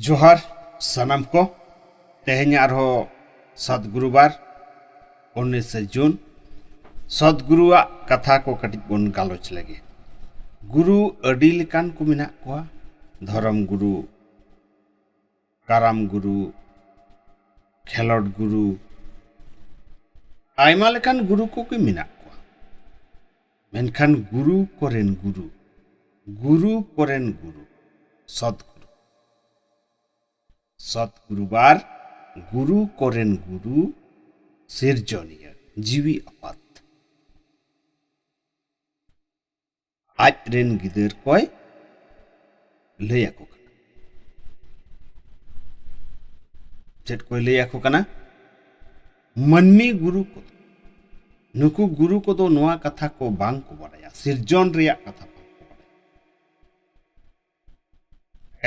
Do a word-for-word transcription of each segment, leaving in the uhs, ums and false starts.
ᱡᱚᱦᱟᱨ ᱥᱟᱱᱟᱢ ᱠᱚ᱾ ᱛᱮᱦᱮᱧ ᱟᱨᱦᱚᱸ ᱥᱟᱛ ᱜᱩᱨᱩᱵᱟᱨ, ᱩᱱᱤᱥᱮ ᱡᱩᱱ᱾ ᱥᱟᱛ ᱜᱩᱨᱩᱣᱟᱜ ᱠᱟᱛᱷᱟ ᱠᱚ ᱠᱟᱹᱴᱤᱡ ᱵᱚᱱ ᱜᱟᱞᱚᱪ ᱞᱮᱜᱮ᱾ ᱜᱩᱨᱩ ᱟᱹᱰᱤ ᱞᱮᱠᱟᱱ ᱠᱚ ᱢᱮᱱᱟᱜ ᱠᱚᱣᱟ᱾ ᱫᱷᱚᱨᱚᱢ ᱜᱩᱨᱩ, ᱠᱟᱨᱟᱢ ᱜᱩᱨᱩ, ᱠᱷᱮᱞᱳᱰ ᱜᱩᱨᱩ, ᱟᱭᱢᱟ ᱞᱮᱠᱟᱱ ᱜᱩᱨᱩ ᱠᱚᱜᱮ ᱢᱮᱱᱟᱜ ᱠᱚᱣᱟ᱾ ᱢᱮᱱᱠᱷᱟᱱ ᱜᱩᱨᱩ ᱠᱚᱨᱮᱱ ᱜᱩᱨᱩ, ᱜᱩᱨᱩ ᱠᱚᱨᱮᱱ ᱜᱩᱨᱩ, ᱥᱚᱛ ᱜᱩᱨᱩ, ᱥᱚᱛ ᱜᱩᱨᱩᱵᱟᱨ, ᱜᱩᱨᱩ ᱠᱚᱨᱮᱱ ᱜᱩᱨᱩ, ᱥᱤᱨᱡᱚᱱᱤᱭᱟᱹ, ᱡᱤᱣᱤ ᱟᱯᱟᱛ᱾ ᱟᱡ ᱨᱮᱱ ᱜᱤᱫᱟᱹᱨ ᱠᱚᱭ ᱞᱟᱹᱭ ᱟᱠᱚ ᱠᱟᱱᱟ᱾ ᱪᱮᱫ ᱠᱚᱭ ᱞᱟᱹᱭ ᱟᱠᱚ ᱠᱟᱱᱟ? ᱢᱟᱹᱱᱢᱤ ᱜᱩᱨᱩ ᱠᱚᱫᱚ, ᱱᱩᱠᱩ ᱜᱩᱨᱩ ᱠᱚᱫᱚ ᱱᱚᱣᱟ ᱠᱟᱛᱷᱟ ᱠᱚ ᱵᱟᱝ ᱠᱚ ᱵᱟᱲᱟᱭᱟ, ᱥᱤᱨᱡᱚᱱ ᱨᱮᱭᱟᱜ ᱠᱟᱛᱷᱟ ᱵᱟᱝ ᱠᱚ ᱵᱟᱲᱟᱭᱟ᱾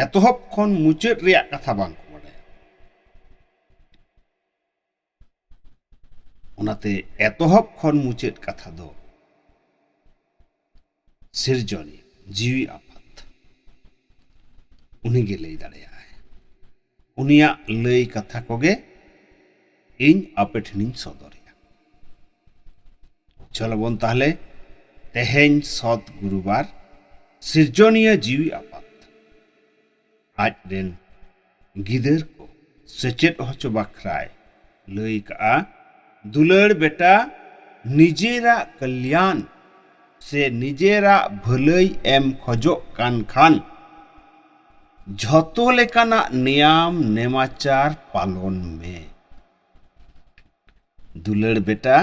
ᱮᱛᱚᱦᱚᱵ ᱠᱷᱚᱱ ᱢᱩᱪᱟᱹᱫ ᱨᱮᱭᱟᱜ ᱠᱟᱛᱷᱟ ᱵᱟᱝ ᱠᱚ ᱵᱟᱲᱟᱭᱟ᱾ ᱚᱱᱟᱛᱮ ᱮᱛᱚᱦᱚᱵ ᱠᱷᱚᱱ ᱢᱩᱪᱟᱹᱫ ᱠᱟᱛᱷᱟ ᱫᱚ ᱥᱤᱨᱡᱚᱱᱤᱭᱟᱹ, ᱡᱤᱣᱤ ᱟᱯᱟᱛ, ᱩᱱᱤᱜᱮ ᱞᱟᱹᱭ ᱫᱟᱲᱮᱭᱟᱜᱼᱟᱭ᱾ ᱩᱱᱤᱭᱟᱜ ᱞᱟᱹᱭ ᱠᱟᱛᱷᱟ ᱠᱚᱜᱮ ᱤᱧ ᱟᱯᱮ ᱴᱷᱮᱱᱤᱧ ᱥᱚᱫᱚᱨᱮᱜᱼᱟ᱾ ᱪᱚᱞᱚ ᱵᱚᱱ ᱛᱟᱦᱞᱮ ᱛᱮᱦᱮᱧ ᱥᱚᱛ ᱜᱩᱨᱩᱵᱟᱨ, ᱥᱤᱨᱡᱚᱱᱤᱭᱟᱹ ᱡᱤᱣᱤ ᱟᱯᱟᱛ ᱟᱡ ᱨᱮᱱ ᱜᱤᱫᱟᱹᱨ ᱠᱚ ᱥᱮᱪᱮᱫ ᱦᱚᱪᱚ ᱵᱟᱠᱷᱨᱟᱭ ᱞᱟᱹᱭ ᱠᱟᱜᱼᱟ, ᱫᱩᱞᱟᱹᱲ ᱵᱮᱴᱟ, ᱱᱤᱡᱮᱨᱟᱜ ᱠᱟᱞᱭᱟᱱ ᱥᱮ ᱱᱤᱡᱮᱨᱟᱜ ᱵᱷᱟᱹᱞᱟᱹᱭ ᱮᱢ ᱠᱷᱚᱡᱚᱜ ᱠᱟᱱ ᱠᱷᱟᱱ, ᱡᱷᱚᱛᱚ ᱞᱮᱠᱟᱱᱟᱜ ᱱᱮᱭᱟᱢ ᱱᱮᱢᱟᱪᱟᱨ ᱯᱟᱞᱚᱱ ᱢᱮ᱾ ᱫᱩᱞᱟᱹᱲ ᱵᱮᱴᱟ,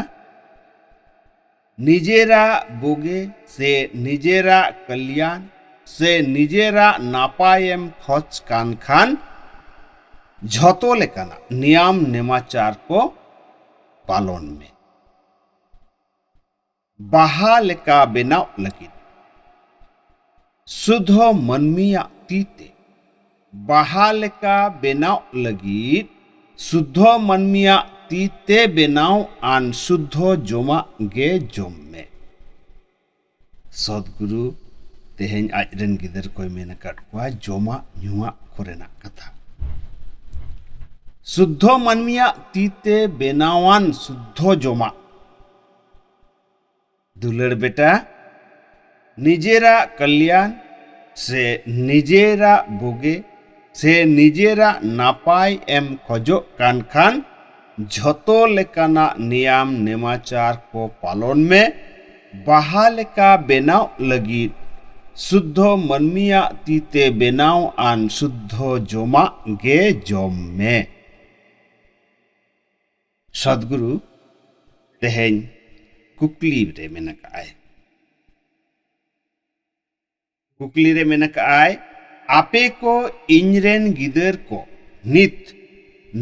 ᱱᱤᱡᱮᱨᱟᱜ ᱵᱩᱜᱤ ᱥᱮ ᱱᱤᱡᱮᱨᱟᱜ ᱠᱟᱞᱭᱟᱱ ᱥᱮ ᱱᱤᱡᱮᱨᱟᱜ ᱱᱟᱯᱟᱭᱮᱢ ᱠᱷᱚᱡᱽ ᱠᱟᱱ ᱠᱷᱟᱱ, ᱡᱷᱚᱛᱚ ᱞᱮᱠᱟᱱᱟᱜ ᱱᱤᱭᱟᱢ ᱱᱮᱢᱟᱪᱟᱨ ᱠᱚ ᱯᱟᱞᱚᱱ ᱢᱮ᱾ ᱵᱟᱦᱟ ᱞᱮᱠᱟ ᱵᱮᱱᱟᱣ ᱞᱟᱹᱜᱤᱫ ᱥᱩᱫᱷᱚ ᱢᱟᱹᱱᱢᱤᱭᱟᱜ ᱛᱤ ᱛᱮ, ᱵᱟᱦᱟ ᱞᱮᱠᱟ ᱵᱮᱱᱟᱣ ᱞᱟᱹᱜᱤᱫ ᱥᱩᱫᱷᱚ ᱢᱟᱹᱱᱢᱤᱭᱟᱜ ᱛᱤ ᱛᱮ ᱵᱮᱱᱟᱣ ᱟᱱ ᱥᱩᱫᱷᱚ ᱡᱚᱢᱟᱜ ᱜᱮ ᱡᱚᱢ ᱢᱮ᱾ ᱥᱚᱫᱜᱩᱨᱩ ᱛᱮᱦᱮᱧ ᱟᱡ ᱨᱮᱱ ᱜᱤᱫᱟᱹᱨ ᱠᱚᱭ ᱢᱮᱱ ᱟᱠᱟᱫ ᱠᱚᱣᱟ ᱡᱚᱢᱟᱜ ᱧᱩᱣᱟᱜ ᱠᱚᱨᱮᱱᱟᱜ ᱠᱟᱛᱷᱟ᱾ ᱥᱩᱫᱽᱫᱷᱚ ᱢᱟᱹᱱᱢᱤᱭᱟᱜ ᱛᱤ ᱛᱮ ᱵᱮᱱᱟᱣᱟᱱ ᱥᱩᱫᱽᱫᱷᱚ ᱡᱚᱢᱟᱜ᱾ ᱫᱩᱞᱟᱹᱲ ᱵᱮᱴᱟ, ᱱᱤᱡᱮᱨᱟᱜ ᱠᱟᱞᱭᱟᱱ ᱥᱮ ᱱᱤᱡᱮᱨᱟᱜ ᱵᱩᱜᱤ ᱥᱮ ᱱᱤᱡᱮᱨᱟᱜ ᱱᱟᱯᱟᱭ ᱮᱢ ᱠᱷᱚᱡᱚᱜ ᱠᱟᱱ ᱠᱷᱟᱱ, ᱡᱷᱚᱛᱚ ᱞᱮᱠᱟᱱᱟᱜ ᱱᱤᱭᱟᱢ ᱱᱮᱢᱟᱪᱟᱨ ᱠᱚ ᱯᱟᱞᱚᱱ ᱢᱮ᱾ ᱵᱟᱦᱟ ᱞᱮᱠᱟ ᱵᱮᱱᱟᱣ ᱞᱟᱹᱜᱤᱫ ᱥᱩᱫᱽᱫᱷᱚ ᱢᱟᱹᱱᱢᱤᱭᱟᱜ ᱛᱤ ᱛᱮ ᱵᱮᱱᱟᱣ ᱟᱱ ᱥᱩᱫᱽᱫᱷᱚ ᱡᱚᱢᱟᱜ ᱜᱮ ᱡᱚᱢ ᱢᱮ᱾ ᱥᱚᱫᱽᱜᱩᱨᱩ ᱛᱮᱦᱮᱧ ᱠᱩᱠᱞᱤ ᱨᱮ ᱢᱮᱱ ᱟᱠᱟᱫᱼᱟᱭ, ᱠᱩᱠᱞᱤ ᱨᱮ ᱢᱮᱱ ᱟᱠᱟᱫᱼᱟᱭ, ᱟᱯᱮ ᱠᱚ ᱤᱧᱨᱮᱱ ᱜᱤᱫᱟᱹᱨ ᱠᱚ ᱱᱤᱛ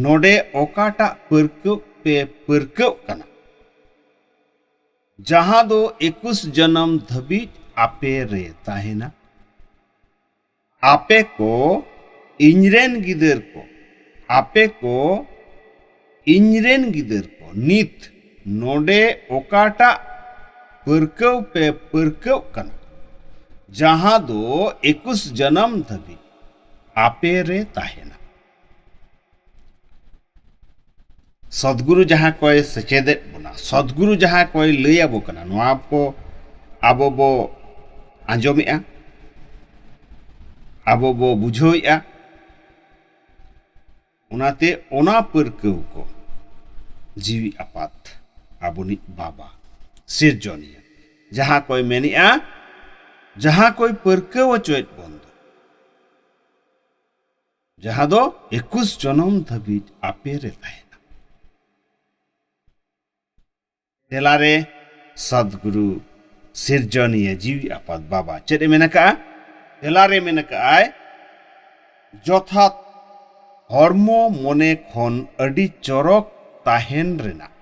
ᱱᱚᱰᱮ ᱚᱠᱟᱴᱟᱜ ᱯᱟᱹᱨᱠᱟᱹᱣ ᱯᱮ ᱯᱟᱹᱨᱠᱟᱹᱣ ᱠᱟᱱᱟ, ᱡᱟᱦᱟᱸ ᱫᱚ ᱮᱠᱩᱥ ᱡᱚᱱᱚᱢ ᱫᱷᱟᱹᱵᱤᱡ ᱟᱯᱮ ᱨᱮ ᱛᱟᱦᱮᱱᱟ? ᱟᱯᱮ ᱠᱚ ᱤᱧᱨᱮᱱ ᱜᱤᱫᱟᱹᱨ ᱠᱚ, ᱟᱯᱮ ᱠᱚ ᱤᱧᱨᱮᱱ ᱜᱤᱫᱟᱹᱨ ᱠᱚ, ᱱᱤᱛ ᱱᱚᱰᱮ ᱚᱠᱟᱴᱟᱜ ᱯᱟᱹᱨᱠᱟᱹᱣ ᱯᱮ ᱯᱟᱹᱨᱠᱟᱹᱣ ᱠᱟᱱᱟ, ᱡᱟᱦᱟᱸ ᱫᱚ ᱮᱠᱩᱥ ᱡᱚᱱᱚᱢ ᱫᱷᱟᱹᱵᱤᱡ ᱟᱯᱮ ᱨᱮ ᱛᱟᱦᱮᱱᱟ? ᱥᱚᱫᱽᱜᱩᱨᱩ ᱡᱟᱦᱟᱸ ᱠᱚᱭ ᱥᱮᱪᱮᱫᱮᱫ ᱵᱚᱱᱟ, ᱥᱚᱫᱽᱜᱩᱨᱩ ᱡᱟᱦᱟᱸ ᱠᱚᱭ ᱞᱟᱹᱭ ᱟᱵᱚ ᱠᱟᱱᱟ, ᱱᱚᱣᱟ ᱠᱚ ᱟᱵᱚ ᱵᱚ ᱟᱸᱡᱚᱢᱮᱜᱼᱟ, ᱟᱵᱚ ᱵᱚ ᱵᱩᱡᱷᱟᱹᱣᱮᱜᱼᱟ᱾ ᱚᱱᱟᱛᱮ ᱚᱱᱟ ᱯᱟᱹᱨᱠᱟᱹᱣ ᱠᱚ ᱡᱤᱣᱤ ᱟᱯᱟᱛ ᱟᱵᱚᱱᱤᱡ ᱵᱟᱵᱟ ᱥᱤᱨᱡᱚᱱᱤᱭᱟᱹ ᱡᱟᱦᱟᱸ ᱠᱚᱭ ᱢᱮᱱᱮᱜᱼᱟ, ᱡᱟᱦᱟᱸ ᱠᱚᱭ ᱯᱟᱹᱨᱠᱟᱹᱣ ᱦᱚᱪᱚᱭᱮᱫ ᱵᱚᱱ ᱫᱚ, ᱡᱟᱦᱟᱸ ᱫᱚ ᱮᱠᱩᱥ ᱡᱚᱱᱚᱢ ᱫᱷᱟᱹᱵᱤᱡ ᱟᱯᱮ ᱨᱮ ᱛᱟᱦᱮᱱᱟ᱾ ᱛᱮᱞᱟᱨᱮ ᱥᱟᱫᱽᱜᱩᱨᱩ ᱥᱤᱨᱡᱚᱱᱤᱭᱟᱹ ᱡᱤᱣᱤ ᱟᱯᱟᱛ ᱵᱟᱵᱟ ᱪᱮᱫ ᱮ ᱢᱮᱱ ᱟᱠᱟᱜᱼᱟ? ᱛᱮᱞᱟᱨᱮ ᱢᱮᱱ ᱟᱠᱟᱜᱼᱟᱭ, ᱡᱚᱛᱷᱟᱛ ᱦᱚᱲᱢᱚ ᱢᱚᱱᱮ ᱠᱷᱚᱱ ᱟᱹᱰᱤ ᱪᱚᱨᱚᱠ ᱛᱟᱦᱮᱱ ᱨᱮᱱᱟᱜ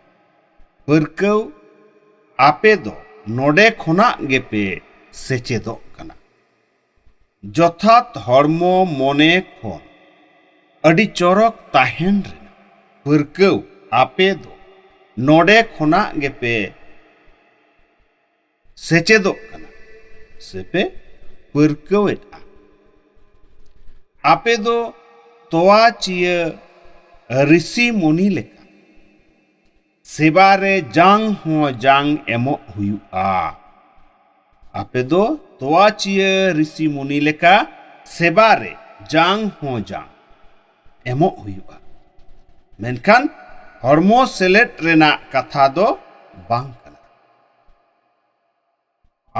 ᱯᱟᱹᱨᱠᱟᱹᱣ ᱟᱯᱮ ᱫᱚ ᱱᱚᱰᱮ ᱠᱷᱚᱱᱟᱜ ᱜᱮᱯᱮ ᱥᱮᱪᱮᱫᱚᱜ ᱠᱟᱱᱟ᱾ ᱡᱚᱛᱷᱟᱛ ᱦᱚᱲᱢᱚ ᱢᱚᱱᱮ ᱠᱷᱚᱱ ᱟᱹᱰᱤ ᱪᱚᱨᱚᱠ ᱛᱟᱦᱮᱱ ᱨᱮᱱᱟᱜ ᱯᱟᱹᱨᱠᱟᱹᱣ ᱟᱯᱮ ᱫᱚ ᱱᱚᱰᱮ ᱠᱷᱚᱱᱟᱜ ᱜᱮᱯᱮ ᱥᱮᱪᱮᱫᱚᱜ ᱠᱟᱱᱟ ᱥᱮᱯᱮ ᱯᱟᱹᱨᱠᱟᱹᱣᱮᱫᱼᱟ᱾ ᱟᱯᱮ ᱫᱚ ᱛᱚᱣᱟ ᱪᱤᱭᱟᱹ ᱨᱤᱥᱤ ᱢᱩᱱᱤ ᱞᱮᱠᱟ ᱥᱮᱵᱟ ᱨᱮ ᱡᱟᱝ ᱦᱚᱸ ᱡᱟᱝ ᱮᱢᱚᱜ ᱦᱩᱭᱩᱜᱼᱟ᱾ ᱟᱯᱮ ᱫᱚ ᱛᱚᱣᱟ ᱪᱤᱭᱟᱹ ᱨᱤᱥᱤ ᱢᱩᱱᱤ ᱞᱮᱠᱟ ᱥᱮᱵᱟ ᱨᱮ ᱡᱟᱝ ᱦᱚᱸ ᱡᱟᱝ ᱮᱢᱚᱜ ᱦᱩᱭᱩᱜᱼᱟ᱾ ᱢᱮᱱᱠᱷᱟᱱ ᱦᱚᱲᱢᱚ ᱥᱮᱞᱮᱫ ᱨᱮᱱᱟᱜ ᱠᱟᱛᱷᱟ ᱫᱚ ᱵᱟᱝ ᱠᱟᱱᱟ᱾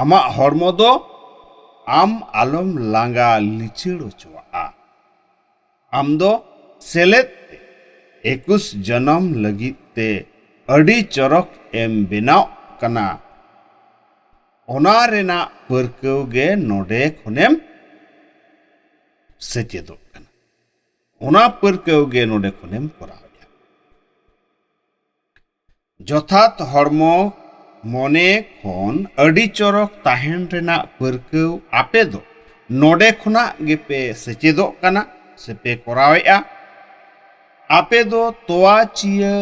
ᱟᱢᱟᱜ ᱦᱚᱲᱢᱚ ᱫᱚ ᱟᱢ ᱟᱞᱚᱢ ᱞᱟᱸᱜᱟ ᱞᱤᱪᱟᱹᱲ ᱦᱚᱪᱚᱣᱟᱜᱼᱟ᱾ ᱟᱢ ᱫᱚ ᱥᱮᱞᱮᱫ ᱛᱮ ᱮᱠᱩᱥ ᱡᱚᱱᱚᱢ ᱞᱟᱹᱜᱤᱫ ᱛᱮ ᱟᱹᱰᱤ ᱪᱚᱨᱚᱠ ᱮᱢ ᱵᱮᱱᱟᱣ ᱠᱟᱱᱟ᱾ ᱚᱱᱟ ᱨᱮᱱᱟᱜ ᱯᱟᱹᱨᱠᱟᱹᱣ ᱜᱮ ᱱᱚᱰᱮ ᱠᱷᱚᱱᱮᱢ ᱥᱮᱪᱮᱫᱚᱜ ᱠᱟᱱᱟ᱾ ᱚᱱᱟ ᱯᱟᱹᱨᱠᱟᱹᱣ ᱜᱮ ᱱᱚᱰᱮ ᱠᱷᱚᱱᱮᱢ ᱠᱚᱨᱟᱣᱮᱫᱼᱟ᱾ ᱡᱚᱛᱷᱟᱛ ᱦᱚᱲᱢᱚ ᱢᱚᱱᱮ ᱠᱷᱚᱱ ᱟᱹᱰᱤ ᱪᱚᱨᱚᱠ ᱛᱟᱦᱮᱱ ᱨᱮᱱᱟᱜ ᱯᱟᱹᱨᱠᱟᱹᱣ ᱟᱯᱮ ᱫᱚ ᱱᱚᱰᱮ ᱠᱷᱚᱱᱟᱜ ᱜᱮᱯᱮ ᱥᱮᱪᱮᱫᱚᱜ ᱠᱟᱱᱟ ᱥᱮᱯᱮ ᱠᱚᱨᱟᱣᱮᱫᱼᱟ᱾ ᱟᱯᱮ ᱫᱚ ᱛᱚᱣᱟ ᱪᱤᱭᱟᱹ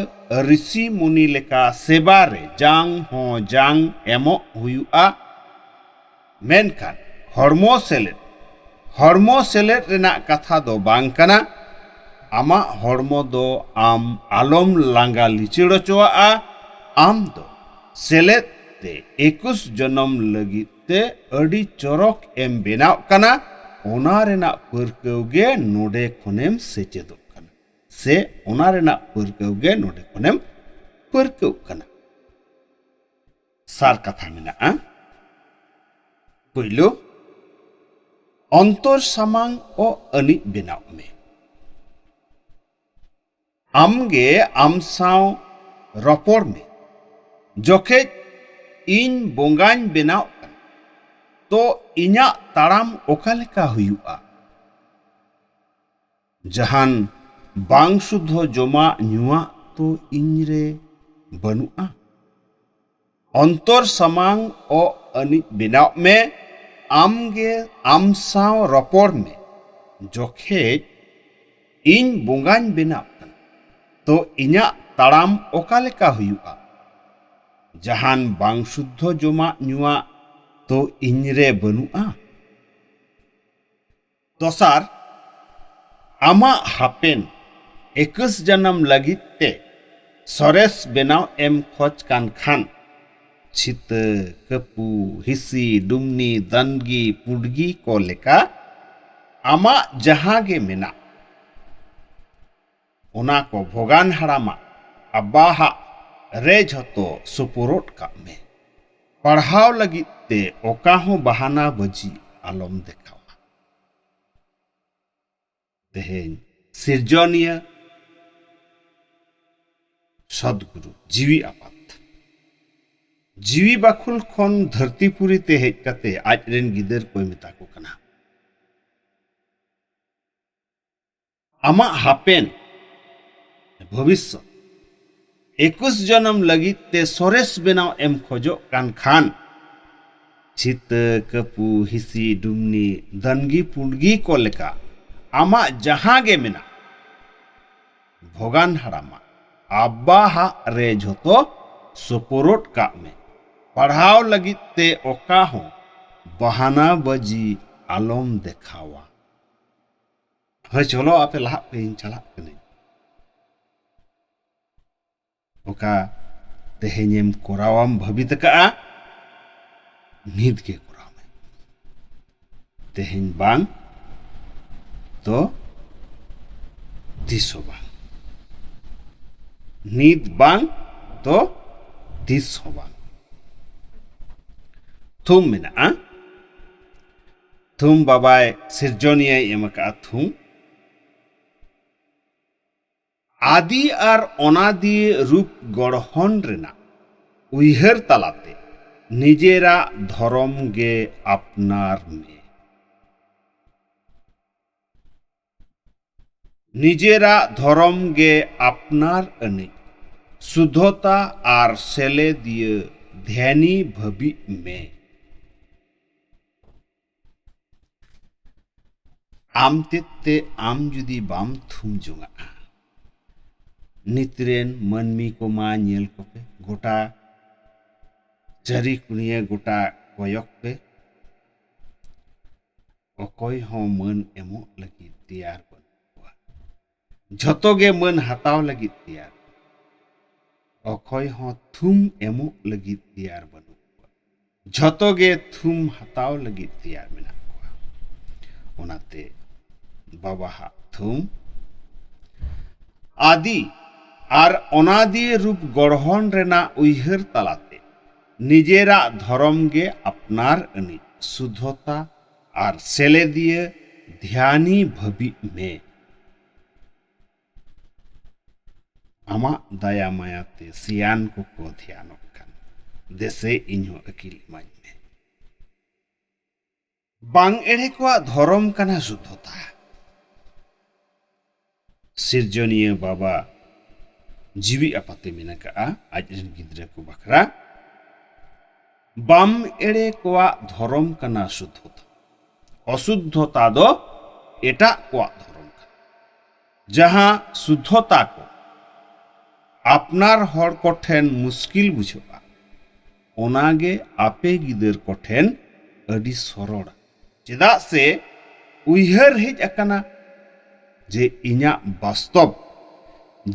ᱨᱤᱥᱤ ᱢᱩᱱᱤ ᱞᱮᱠᱟ ᱥᱮᱵᱟ ᱨᱮ ᱡᱟᱝ ᱦᱚᱸ ᱡᱟᱝ ᱮᱢᱚᱜ ᱦᱩᱭᱩᱜᱼᱟ᱾ ᱢᱮᱱᱠᱷᱟᱱ ᱦᱚᱲᱢᱚ ᱥᱮᱞᱮᱫ, ᱦᱚᱲᱢᱚ ᱥᱮᱞᱮᱫ ᱨᱮᱱᱟᱜ ᱠᱟᱛᱷᱟ ᱫᱚ ᱵᱟᱝ ᱠᱟᱱᱟ᱾ ᱟᱢᱟᱜ ᱦᱚᱲᱢᱚ ᱫᱚ ᱟᱢ ᱟᱞᱚᱢ ᱞᱟᱸᱜᱟ ᱞᱤᱪᱟᱹᱲ ᱦᱚᱪᱚᱣᱟᱜᱼᱟ᱾ ᱟᱢ ᱫᱚ ᱥᱮᱞᱮᱫ ᱛᱮ ᱮᱠᱩᱥ ᱡᱚᱱᱚᱢ ᱞᱟᱹᱜᱤᱫ ᱛᱮ ᱟᱹᱰᱤ ᱪᱚᱨᱚᱠ ᱮᱢ ᱵᱮᱱᱟᱣ ᱠᱟᱱᱟ᱾ ᱚᱱᱟ ᱨᱮᱱᱟᱜ ᱯᱟᱹᱨᱠᱟᱹᱣ ᱜᱮ ᱱᱚᱰᱮ ᱠᱷᱚᱱᱮᱢ ᱥᱮᱪᱮᱫᱚᱜ ᱠᱟᱱᱟ, ᱥᱮ ᱚᱱᱟ ᱨᱮᱱᱟᱜ ᱯᱟᱹᱨᱠᱟᱹᱣ ᱜᱮ ᱱᱚᱰᱮ ᱠᱷᱚᱱᱮᱢ ᱯᱟᱹᱨᱠᱟᱹᱣ ᱠᱟᱱᱟ᱾ ᱥᱟᱨ ᱠᱟᱛᱷᱟ ᱢᱮᱱᱟᱜᱼᱟ᱾ ᱯᱩᱭᱞᱩ, ᱚᱱᱛᱚᱨ ᱥᱟᱢᱟᱝ ᱚᱜ ᱟᱹᱱᱤᱡ ᱵᱮᱱᱟᱣ ᱢᱮ᱾ ᱟᱢᱜᱮ ᱟᱢ ᱥᱟᱶ ᱨᱚᱯᱚᱲ ᱢᱮ, ᱡᱚᱠᱷᱮᱡ ᱤᱧ ᱵᱚᱸᱜᱟᱧ ᱵᱮᱱᱟᱣ ᱠᱟᱱᱟ, ᱛᱚ ᱤᱧᱟᱜ ᱛᱟᱲᱟᱢ ᱚᱠᱟ ᱞᱮᱠᱟ ᱦᱩᱭᱩᱜᱼᱟ? ᱡᱟᱦᱟᱱ ᱵᱟᱝ ᱥᱩᱫᱷᱚ ᱡᱚᱢᱟᱜ ᱧᱩᱣᱟᱜ ᱛᱚ ᱤᱧᱨᱮ ᱵᱟᱹᱱᱩᱜᱼᱟ᱾ ᱚᱱᱛᱚᱨ ᱥᱟᱢᱟᱝ ᱚᱜ ᱟᱹᱱᱤᱡ ᱵᱮᱱᱟᱣ ᱢᱮ᱾ ᱟᱢᱜᱮ ᱟᱢ ᱥᱟᱶ ᱨᱚᱯᱚᱲ ᱢᱮ, ᱡᱚᱠᱷᱮᱡ ᱤᱧ ᱵᱚᱸᱜᱟᱧ ᱵᱮᱱᱟᱣ ᱠᱟᱱᱟ, ᱛᱚ ᱤᱧᱟᱜ ᱛᱟᱲᱟᱢ ᱚᱠᱟ ᱞᱮᱠᱟ ᱦᱩᱭᱩᱜᱼᱟ? ᱡᱟᱦᱟᱱ ᱵᱟᱝ ᱥᱩᱫᱷᱚ ᱡᱚᱢᱟᱜ ᱧᱩᱣᱟᱜ ᱛᱚ ᱤᱧᱨᱮ ᱵᱟᱹᱱᱩᱜᱼᱟ᱾ ᱫᱚᱥᱟᱨ, ᱟᱢᱟᱜ ᱦᱟᱯᱮᱱ ᱮᱠᱩᱥ ᱡᱟᱱᱟᱢ ᱞᱟᱹᱜᱤᱫ ᱛᱮ ᱥᱚᱨᱮᱥ ᱵᱮᱱᱟᱣ ᱮᱢ ᱠᱷᱚᱡᱽ ᱠᱟᱱ ᱠᱷᱟᱱ, ᱪᱷᱤᱛᱟᱹ, ᱠᱟᱹᱯᱩ, ᱦᱤᱥᱤ, ᱰᱩᱢᱱᱤ, ᱫᱟᱱᱜᱤ, ᱯᱩᱰᱜᱤ ᱠᱚ ᱞᱮᱠᱟ ᱟᱢᱟᱜ ᱡᱟᱦᱟᱸ ᱜᱮ ᱢᱮᱱᱟᱜ, ᱚᱱᱟ ᱠᱚ ᱵᱷᱚᱜᱟᱱ ᱦᱟᱲᱟᱢᱟᱜ ᱟᱵᱟᱦᱟᱜ ᱨᱮ ᱡᱷᱚᱛᱚ ᱥᱩᱯᱩᱨᱚᱫ ᱠᱟᱜ ᱢᱮ᱾ ᱯᱟᱲᱦᱟᱣ ᱞᱟᱹᱜᱤᱫ ᱛᱮ ᱚᱠᱟ ᱦᱚᱸ ᱵᱟᱦᱟᱱᱟ ᱵᱟᱹᱡᱤ ᱟᱞᱚᱢ ᱫᱮᱠᱷᱟᱣᱟ᱾ ᱛᱮᱦᱮᱧ ᱥᱤᱨᱡᱚᱱᱤᱭᱟᱹ ᱥᱚᱫᱽᱜᱩᱨᱩ ᱡᱤᱣᱤ ᱟᱯᱟᱛ, ᱡᱤᱣᱤ ᱵᱟᱠᱷᱩᱞ ᱠᱷᱚᱱ ᱫᱷᱟᱹᱨᱛᱤᱯᱩᱨᱤ ᱛᱮ ᱦᱮᱡ ᱠᱟᱛᱮ ᱟᱡ ᱨᱮᱱ ᱜᱤᱫᱟᱹᱨ ᱠᱚᱭ ᱢᱮᱛᱟ ᱠᱚ ᱠᱟᱱᱟ, ᱟᱢᱟᱜ ᱦᱟᱯᱮᱱ ᱵᱷᱚᱵᱤᱥᱥᱚᱛ ᱮᱠᱩᱥ ᱡᱚᱱᱚᱢ ᱞᱟᱹᱜᱤᱫ ᱛᱮ ᱥᱚᱨᱮᱥ ᱵᱮᱱᱟᱣ ᱮᱢ ᱠᱷᱚᱡᱚᱜ ᱠᱟᱱ ᱠᱷᱟᱱ, ᱪᱷᱤᱛᱟᱹ, ᱠᱟᱹᱯᱩ, ᱦᱤᱥᱤ, ᱰᱩᱢᱱᱤ, ᱫᱟᱱᱜᱤ ᱯᱩᱰᱜᱤ ᱠᱚ ᱞᱮᱠᱟ ᱟᱢᱟᱜ ᱡᱟᱦᱟᱸ ᱜᱮ ᱢᱮᱱᱟᱜ, ᱵᱷᱚᱜᱟᱱ ᱦᱟᱲᱟᱢᱟᱜ ᱟᱵᱟᱦᱟᱜ ᱨᱮ ᱡᱷᱚᱛᱚ ᱥᱳᱯᱳᱨᱳᱫ ᱠᱟᱜ ᱢᱮ᱾ ᱯᱟᱲᱦᱟᱣ ᱞᱟᱹᱜᱤᱫ ᱛᱮ ᱚᱠᱟ ᱦᱚᱸ ᱵᱟᱦᱟᱱᱟ ᱵᱟᱹᱡᱤ ᱟᱞᱚᱢ ᱫᱮᱠᱷᱟᱣᱟ᱾ ᱦᱳᱭ, ᱪᱚᱞᱚ ᱟᱯᱮ ᱞᱟᱦᱟᱜ ᱯᱮ, ᱤᱧ ᱪᱟᱞᱟᱜ ᱠᱟᱹᱱᱟᱹᱧ᱾ ᱚᱠᱟ ᱛᱮᱦᱮᱧᱮᱢ ᱠᱚᱨᱟᱣᱟᱢ ᱵᱷᱟᱹᱵᱤᱛ ᱟᱠᱟᱜᱼᱟ, ᱱᱤᱛ ᱜᱮ ᱠᱚᱨᱟᱣ ᱢᱮ᱾ ᱛᱮᱦᱮᱧ ᱵᱟᱝ ᱛᱚ ᱛᱤᱥ ᱦᱚᱸ ᱵᱟᱝ᱾ ᱱᱤᱛ ᱵᱟᱝ ᱛᱚ ᱛᱤᱥ ᱦᱚᱸ ᱵᱟᱝ᱾ ᱛᱷᱩᱢ ᱢᱮᱱᱟᱜᱼᱟ᱾ ᱛᱷᱩᱢ ᱵᱟᱵᱟᱭ ᱥᱤᱨᱡᱚᱱᱤᱭᱟᱹᱭ ᱮᱢ ᱟᱠᱟᱫᱼᱟ ᱛᱷᱩᱢ᱾ ᱟᱫᱤ ᱟᱨ ᱚᱱᱟᱫᱤ ᱨᱩᱯ ᱜᱚᱲᱦᱚᱱ ᱨᱮᱱᱟᱜ ᱩᱭᱦᱟᱹᱨ ᱛᱟᱞᱟᱛᱮ ᱱᱤᱡᱮᱨᱟᱜ ᱫᱷᱚᱨᱚᱢ ᱜᱮ ᱟᱯᱱᱟᱨ ᱢᱮ᱾ ᱱᱤᱡᱮᱨᱟᱜ ᱫᱷᱚᱨᱚᱢ ᱜᱮ ᱟᱯᱱᱟᱨ ᱟᱹᱱᱤᱡ ᱥᱩᱫᱷᱚᱛᱟ ᱟᱨ ᱥᱮᱞᱮᱫᱤᱭᱟᱹ ᱫᱷᱮᱭᱟᱱᱤ ᱵᱷᱟᱹᱵᱤᱜ ᱢᱮ᱾ ᱟᱢ ᱛᱮᱫ ᱛᱮ ᱟᱢ ᱡᱩᱫᱤ ᱵᱟᱢ ᱛᱷᱩᱢ ᱡᱚᱝᱟᱜᱼᱟ, ᱱᱤᱛ ᱨᱮᱱ ᱢᱟᱹᱱᱢᱤ ᱠᱚᱢᱟ ᱧᱮᱞ ᱠᱚᱯᱮ, ᱜᱚᱴᱟ ᱪᱟᱹᱨᱤ ᱠᱩᱱᱤᱭᱟᱹ ᱜᱚᱴᱟ ᱠᱚᱭᱚᱜ ᱯᱮ᱾ ᱚᱠᱚᱭ ᱦᱚᱸ ᱢᱟᱹᱱ ᱮᱢᱚᱜ ᱞᱟᱹᱜᱤᱫ ᱛᱮᱭᱟᱨ ᱵᱟᱹᱱᱩᱜ ᱠᱚᱣᱟ᱾ ᱡᱷᱚᱛᱚ ᱜᱮ ᱢᱟᱹᱱ ᱦᱟᱛᱟᱣ ᱞᱟᱹᱜᱤᱫ ᱛᱮᱭᱟᱨ᱾ ᱚᱠᱚᱭ ᱦᱚᱸ ᱛᱷᱩᱢ ᱮᱢᱚᱜ ᱞᱟᱹᱜᱤᱫ ᱛᱮᱭᱟᱨ ᱵᱟᱹᱱᱩᱜ ᱠᱚᱣᱟ᱾ ᱡᱷᱚᱛᱚ ᱜᱮ ᱛᱷᱩᱢ ᱦᱟᱛᱟᱣ ᱞᱟᱹᱜᱤᱫ ᱛᱮᱭᱟᱨ ᱢᱮᱱᱟᱜ ᱠᱚᱣᱟ᱾ ᱚᱱᱟᱛᱮ ᱵᱟᱵᱟᱦᱟᱜ ᱛᱷᱩᱢ ᱟᱫᱤ ᱟᱨ ᱚᱱᱟᱫᱤ ᱨᱩᱯ ᱜᱚᱲᱦᱚᱱ ᱨᱮᱱᱟᱜ ᱩᱭᱦᱟᱹᱨ ᱛᱟᱞᱟᱛᱮ ᱱᱤᱡᱮᱨᱟᱜ ᱫᱷᱚᱨᱚᱢ ᱜᱮ ᱟᱯᱱᱟᱨ ᱟᱹᱱᱤᱡ ᱥᱩᱫᱷᱚᱛᱟ ᱟᱨ ᱥᱮᱞᱮᱫᱤᱭᱟᱹ ᱫᱷᱭᱟᱱᱤ ᱵᱷᱟᱹᱵᱤᱜ ᱢᱮ᱾ ᱟᱢᱟᱜ ᱫᱟᱭᱟ ᱢᱟᱭᱟᱛᱮ ᱥᱮᱭᱟᱱ ᱠᱚᱠᱚ ᱫᱷᱮᱭᱟᱱᱚᱜ ᱠᱟᱱ, ᱫᱮᱥᱮ ᱤᱧ ᱦᱚᱸ ᱟᱹᱠᱤᱞ ᱮᱢᱟᱹᱧ ᱢᱮ᱾ ᱵᱟᱝ ᱮᱲᱮ ᱠᱚᱣᱟᱜ ᱫᱷᱚᱨᱚᱢ ᱠᱟᱱᱟ ᱥᱩᱫᱷᱚᱛᱟ᱾ ᱥᱤᱨᱡᱚᱱᱤᱭᱟᱹ ᱵᱟᱵᱟ ᱡᱤᱣᱤ ᱟᱯᱟᱛᱮ ᱢᱮᱱ ᱟᱠᱟᱫᱼᱟ ᱟᱡ ᱨᱮᱱ ᱜᱤᱫᱽᱨᱟᱹ ᱠᱚ ᱵᱟᱠᱷᱨᱟ, ᱵᱟᱢ ᱮᱲᱮ ᱠᱚᱣᱟᱜ ᱫᱷᱚᱨᱚᱢ ᱠᱟᱱᱟ ᱥᱩᱫᱷᱚᱛᱟ᱾ ᱚᱥᱩᱫᱷᱚᱛᱟ ᱫᱚ ᱮᱴᱟᱜ ᱠᱚᱣᱟᱜ ᱫᱷᱚᱨᱚᱢ ᱠᱟᱱᱟ᱾ ᱡᱟᱦᱟᱸ ᱥᱩᱫᱷᱚᱛᱟ ᱠᱚ ᱟᱯᱱᱟᱨ ᱦᱚᱲ ᱠᱚᱴᱷᱮᱱ ᱢᱩᱥᱠᱤᱞ ᱵᱩᱡᱷᱟᱹᱜᱼᱟ, ᱚᱱᱟᱜᱮ ᱟᱯᱮ ᱜᱤᱫᱟᱹᱨ ᱠᱚᱴᱷᱮᱱ ᱟᱹᱰᱤ ᱥᱚᱨᱚᱲᱟ᱾ ᱪᱮᱫᱟᱜ ᱥᱮ ᱩᱭᱦᱟᱹᱨ ᱦᱮᱡ ᱟᱠᱟᱱᱟ ᱡᱮ ᱤᱧᱟᱜ ᱵᱟᱥᱛᱚᱵ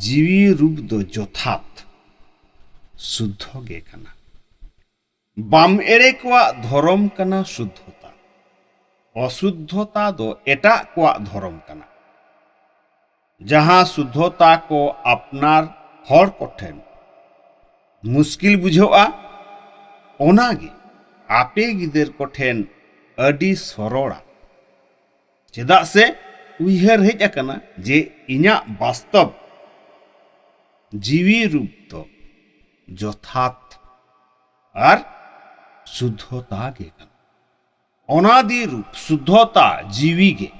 ᱡᱤᱣᱤ ᱨᱩᱯ ᱫᱚ ᱡᱚᱛᱷᱟᱛ ᱥᱩᱫᱷᱚ ᱜᱮ ᱠᱟᱱᱟ᱾ ᱵᱟᱢ ᱮᱲᱮ ᱠᱚᱣᱟᱜ ᱫᱷᱚᱨᱚᱢ ᱠᱟᱱᱟ ᱥᱩᱫᱷᱚᱛᱟ᱾ ᱚᱥᱩᱫᱷᱚᱛᱟ ᱫᱚ ᱮᱴᱟᱜ ᱠᱚᱣᱟᱜ ᱫᱷᱚᱨᱚᱢ ᱠᱟᱱᱟ᱾ ᱡᱟᱦᱟᱸ ᱥᱩᱫᱷᱚᱛᱟ ᱠᱚ ᱟᱯᱱᱟᱨ ᱦᱚᱲ ᱠᱚᱴᱷᱮᱱ ᱢᱩᱥᱠᱤᱞ ᱵᱩᱡᱷᱟᱹᱜᱼᱟ, ᱚᱱᱟᱜᱮ ᱟᱯᱮ ᱜᱤᱫᱟᱹᱨ ᱠᱚᱴᱷᱮᱱ ᱟᱹᱰᱤ ᱥᱚᱨᱚᱲᱟ᱾ ᱪᱮᱫᱟᱜ ᱥᱮ ᱩᱭᱦᱟᱹᱨ ᱦᱮᱡ ᱟᱠᱟᱱᱟ ᱡᱮ ᱤᱧᱟᱜ ᱵᱟᱥᱛᱚᱵ ᱡᱤᱣᱤ ᱨᱩᱯ ᱫᱚ ᱡᱚᱛᱷᱟᱛ ᱟᱨ ᱥᱩᱫᱷᱚᱛᱟ ᱜᱮ ᱠᱟᱱᱟ᱾ ᱚᱱᱟᱫᱤ ᱨᱩᱯ ᱥᱩᱫᱷᱚᱛᱟ ᱡᱤᱣᱤ ᱜᱮ,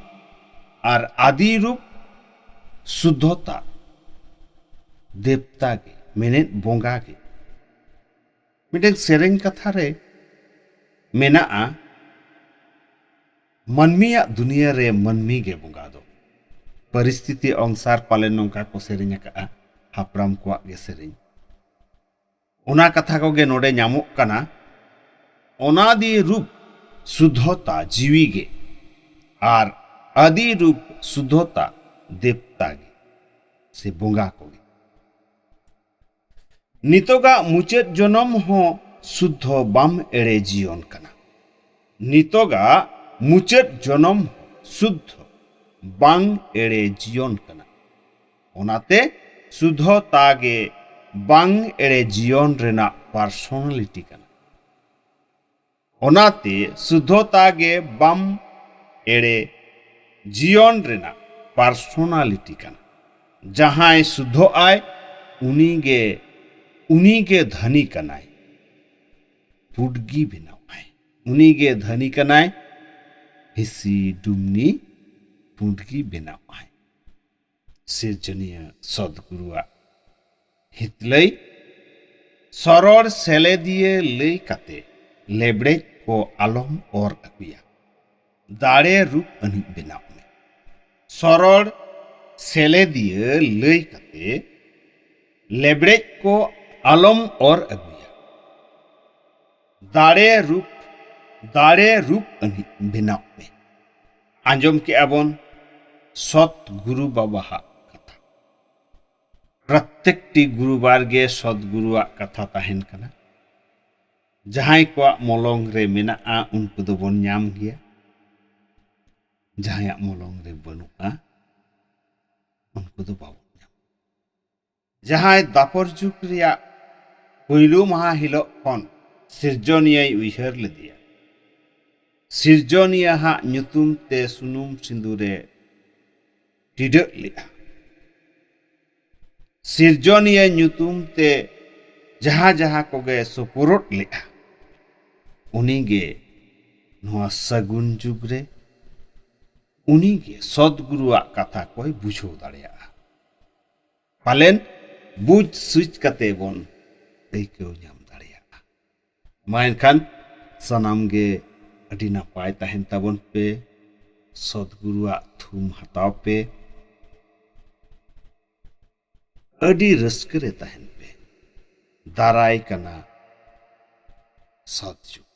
ᱟᱨ ᱟᱫᱤ ᱨᱩᱯ ᱥᱩᱫᱷᱚᱛᱟ ᱫᱮᱵᱛᱟ ᱜᱮ, ᱢᱮᱱᱮᱫ ᱵᱚᱸᱜᱟ ᱜᱮ᱾ ᱢᱤᱫᱴᱮᱱ ᱥᱮᱨᱮᱧ ᱠᱟᱛᱷᱟ ᱨᱮ ᱢᱮᱱᱟᱜᱼᱟ, ᱢᱟᱹᱱᱢᱤᱭᱟᱜ ᱫᱩᱱᱤᱭᱟᱹ ᱨᱮ ᱢᱟᱹᱱᱢᱤ ᱜᱮ ᱵᱚᱸᱜᱟ ᱫᱚ᱾ ᱯᱚᱨᱤᱥᱛᱷᱤᱛᱤ ᱚᱱᱩᱥᱟᱨ ᱯᱟᱞᱮᱱ ᱱᱚᱝᱠᱟ ᱠᱚ ᱥᱮᱨᱮᱧ ᱟᱠᱟᱫᱼᱟ, ᱦᱟᱯᱲᱟᱢ ᱠᱚᱣᱟᱜ ᱜᱮ ᱥᱮᱨᱮᱧ᱾ ᱚᱱᱟ ᱠᱟᱛᱷᱟ ᱠᱚᱜᱮ ᱱᱚᱰᱮ ᱧᱟᱢᱚᱜ ᱠᱟᱱᱟ᱾ ᱚᱱᱟᱫᱤ ᱨᱩᱯ ᱥᱩᱫᱷᱚᱛᱟ ᱡᱤᱣᱤ ᱜᱮ, ᱟᱨ ᱟᱫᱤ ᱨᱩᱯ ᱥᱩᱫᱷᱚᱛᱟ ᱫᱮᱵᱛᱟ ᱜᱮ, ᱥᱮ ᱵᱚᱸᱜᱟ ᱠᱚᱜᱮ᱾ ᱱᱤᱛᱚᱜᱟᱜ ᱢᱩᱪᱟᱹᱫ ᱡᱚᱱᱚᱢ ᱦᱚᱸ ᱥᱩᱫᱷᱚ ᱵᱟᱢ ᱮᱲᱮ ᱡᱤᱭᱚᱱ ᱠᱟᱱᱟ᱾ ᱱᱤᱛᱚᱜᱟᱜ ᱢᱩᱪᱟᱹᱫ ᱡᱚᱱᱚᱢ ᱥᱩᱫᱷᱚ ᱵᱟᱝ ᱮᱲᱮ ᱡᱤᱭᱚᱱ ᱠᱟᱱᱟ᱾ ᱚᱱᱟᱛᱮ ᱥᱩᱫᱷᱚᱛᱟ ᱜᱮ ᱵᱟᱝ ᱮᱲᱮ ᱡᱤᱭᱚᱱ ᱨᱮᱱᱟᱜ ᱯᱟᱨᱥᱚᱱᱟᱞᱤᱴᱤ ᱠᱟᱱᱟ᱾ ᱚᱱᱟᱛᱮ ᱥᱩᱫᱷᱚᱛᱟ ᱜᱮ ᱵᱟᱢ ᱮᱲᱮ ᱡᱤᱭᱚᱱ ᱨᱮᱱᱟᱜ ᱯᱟᱨᱥᱚᱱᱟᱞᱤᱴᱤ ᱠᱟᱱᱟ᱾ ᱡᱟᱦᱟᱸᱭ ᱥᱩᱫᱷᱚᱜ ᱟᱭ, ᱩᱱᱤᱜᱮ, ᱩᱱᱤᱜᱮ ᱫᱷᱟᱹᱱᱤ ᱠᱟᱱᱟᱭ, ᱯᱩᱰᱜᱤ ᱵᱮᱱᱟᱣ ᱟᱭ᱾ ᱩᱱᱤᱜᱮ ᱫᱷᱟᱹᱱᱤ ᱠᱟᱱᱟᱭ, ᱦᱤᱥᱤ ᱰᱩᱢᱱᱤ ᱯᱩᱰᱜᱤ ᱵᱮᱱᱟᱣ ᱟᱭ᱾ ᱥᱤᱨᱡᱚᱱᱤᱭᱟᱹ ᱥᱚᱫᱜᱩᱨᱩᱣᱟᱜ ᱦᱤᱛᱞᱟᱹᱭ᱾ ᱥᱚᱨᱚᱲ ᱥᱮᱞᱮᱫᱤᱭᱟᱹ ᱞᱟᱹᱭ ᱠᱟᱛᱮ ᱞᱮᱵᱲᱮᱡ ᱠᱚ ᱟᱞᱚᱢ ᱚᱨ ᱟᱹᱜᱩᱭᱟ᱾ ᱫᱟᱲᱮ ᱨᱩᱯ ᱟᱹᱱᱤᱡ ᱵᱮᱱᱟᱣ ᱢᱮ᱾ ᱥᱚᱨᱚᱲ ᱥᱮᱞᱮᱫᱤᱭᱟᱹ ᱞᱟᱹᱭ ᱠᱟᱛᱮ ᱞᱮᱵᱲᱮᱡ ᱠᱚ ᱟᱞᱚᱢ ᱚᱨ ᱟᱹᱜᱩᱭᱟ᱾ ᱫᱟᱲᱮ ᱨᱩᱯ, ᱫᱟᱲᱮ ᱨᱩᱯ ᱟᱹᱱᱤᱡ ᱵᱮᱱᱟᱣ ᱢᱮ᱾ ᱟᱸᱡᱚᱢ ᱠᱮᱜᱼᱟ ᱵᱚᱱ ᱥᱚᱛ ᱜᱩᱨᱩ ᱵᱟᱵᱟᱣᱟᱜ ᱠᱟᱛᱷᱟ᱾ ᱯᱨᱚᱛᱮᱠᱴᱤ ᱜᱩᱨᱩᱵᱟᱨ ᱜᱮ ᱥᱚᱛ ᱜᱩᱨᱩᱣᱟᱜ ᱠᱟᱛᱷᱟ ᱛᱟᱦᱮᱱ ᱠᱟᱱᱟ᱾ ᱡᱟᱦᱟᱸᱭ ᱠᱚᱣᱟᱜ ᱢᱚᱞᱚᱝ ᱨᱮ ᱢᱮᱱᱟᱜᱼᱟ, ᱩᱱᱠᱩ ᱫᱚᱵᱚᱱ ᱧᱟᱢ ᱜᱮᱭᱟ᱾ ᱡᱟᱦᱟᱸᱭᱟᱜ ᱢᱚᱞᱚᱝ ᱨᱮ ᱵᱟᱹᱱᱩᱜᱼᱟ, ᱩᱱᱠᱩ ᱫᱚ ᱵᱟᱵᱚᱱ ᱧᱟᱢᱟ᱾ ᱡᱟᱦᱟᱸᱭ ᱫᱟᱯᱚᱨ ᱡᱩᱜᱽ ᱨᱮᱭᱟᱜ ᱯᱩᱭᱞᱩ ᱢᱟᱦᱟ ᱦᱤᱞᱳᱜ ᱠᱷᱚᱱ ᱥᱤᱨᱡᱚᱱᱤᱭᱟᱹᱭ ᱩᱭᱦᱟᱹᱨ ᱞᱮᱫᱮᱭᱟ, ᱥᱤᱨᱡᱚᱱᱤᱭᱟᱹ ᱦᱟᱜ ᱧᱩᱛᱩᱢ ᱛᱮ ᱥᱩᱱᱩᱢ ᱥᱤᱸᱫᱩᱨᱮ ᱴᱤᱰᱟᱹᱜ ᱞᱮᱫᱼᱟ, ᱥᱤᱨᱡᱚᱱᱤᱭᱟᱹ ᱧᱩᱛᱩᱢ ᱛᱮ ᱡᱟᱦᱟᱸ ᱡᱟᱦᱟᱸ ᱠᱚᱜᱮ ᱥᱳᱯᱳᱨᱚᱫ ᱞᱮᱫᱼᱟ, ᱩᱱᱤᱜᱮ ᱱᱚᱣᱟ ᱥᱟᱹᱜᱩᱱ ᱡᱩᱜᱽ ᱨᱮ ᱩᱱᱤᱜᱮ ᱥᱚᱫᱜᱩᱨᱩᱣᱟᱜ ᱠᱟᱛᱷᱟ ᱠᱚᱭ ᱵᱩᱡᱷᱟᱹᱣ ᱫᱟᱲᱮᱭᱟᱜᱼᱟ᱾ ᱯᱟᱞᱮᱱ ᱵᱩᱡᱽ ᱥᱩᱡᱽ ᱠᱟᱛᱮ ᱵᱚᱱ ᱟᱹᱭᱠᱟᱹᱣ ᱧᱟᱢ ᱫᱟᱲᱮᱭᱟᱜᱼᱟ᱾ ᱢᱟ ᱮᱱᱠᱷᱟᱱ ᱥᱟᱱᱟᱢ ᱜᱮ ᱟᱹᱰᱤ ᱱᱟᱯᱟᱭ ᱛᱟᱦᱮᱱ ᱛᱟᱵᱚᱱ ᱯᱮ, ᱥᱚᱫᱜᱩᱨᱩᱣᱟᱜ ᱛᱷᱩᱢ ᱦᱟᱛᱟᱣ ᱯᱮ, ᱟᱹᱰᱤ ᱨᱟᱹᱥᱠᱟᱹ ᱨᱮ ᱛᱟᱦᱮᱱ ᱯᱮ᱾ ᱫᱟᱨᱟᱭ ᱠᱟᱱᱟ ᱥᱚᱛ ᱡᱩᱜᱽ᱾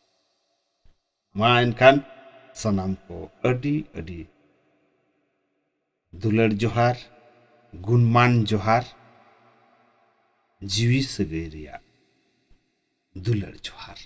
ᱢᱟ ᱮᱱᱠᱷᱟᱱ ᱥᱟᱱᱟᱢ ᱠᱚ ᱟᱹᱰᱤ ᱟᱹᱰᱤ ᱫᱩᱞᱟᱹᱲ ᱡᱚᱦᱟᱨ, ᱜᱩᱱᱢᱟᱱ ᱡᱚᱦᱟᱨ, ᱡᱤᱣᱤ ᱥᱟᱹᱜᱟᱹᱭ ᱨᱮᱭᱟᱜ ᱫᱩᱞᱟᱹᱲ ᱡᱚᱦᱟᱨ᱾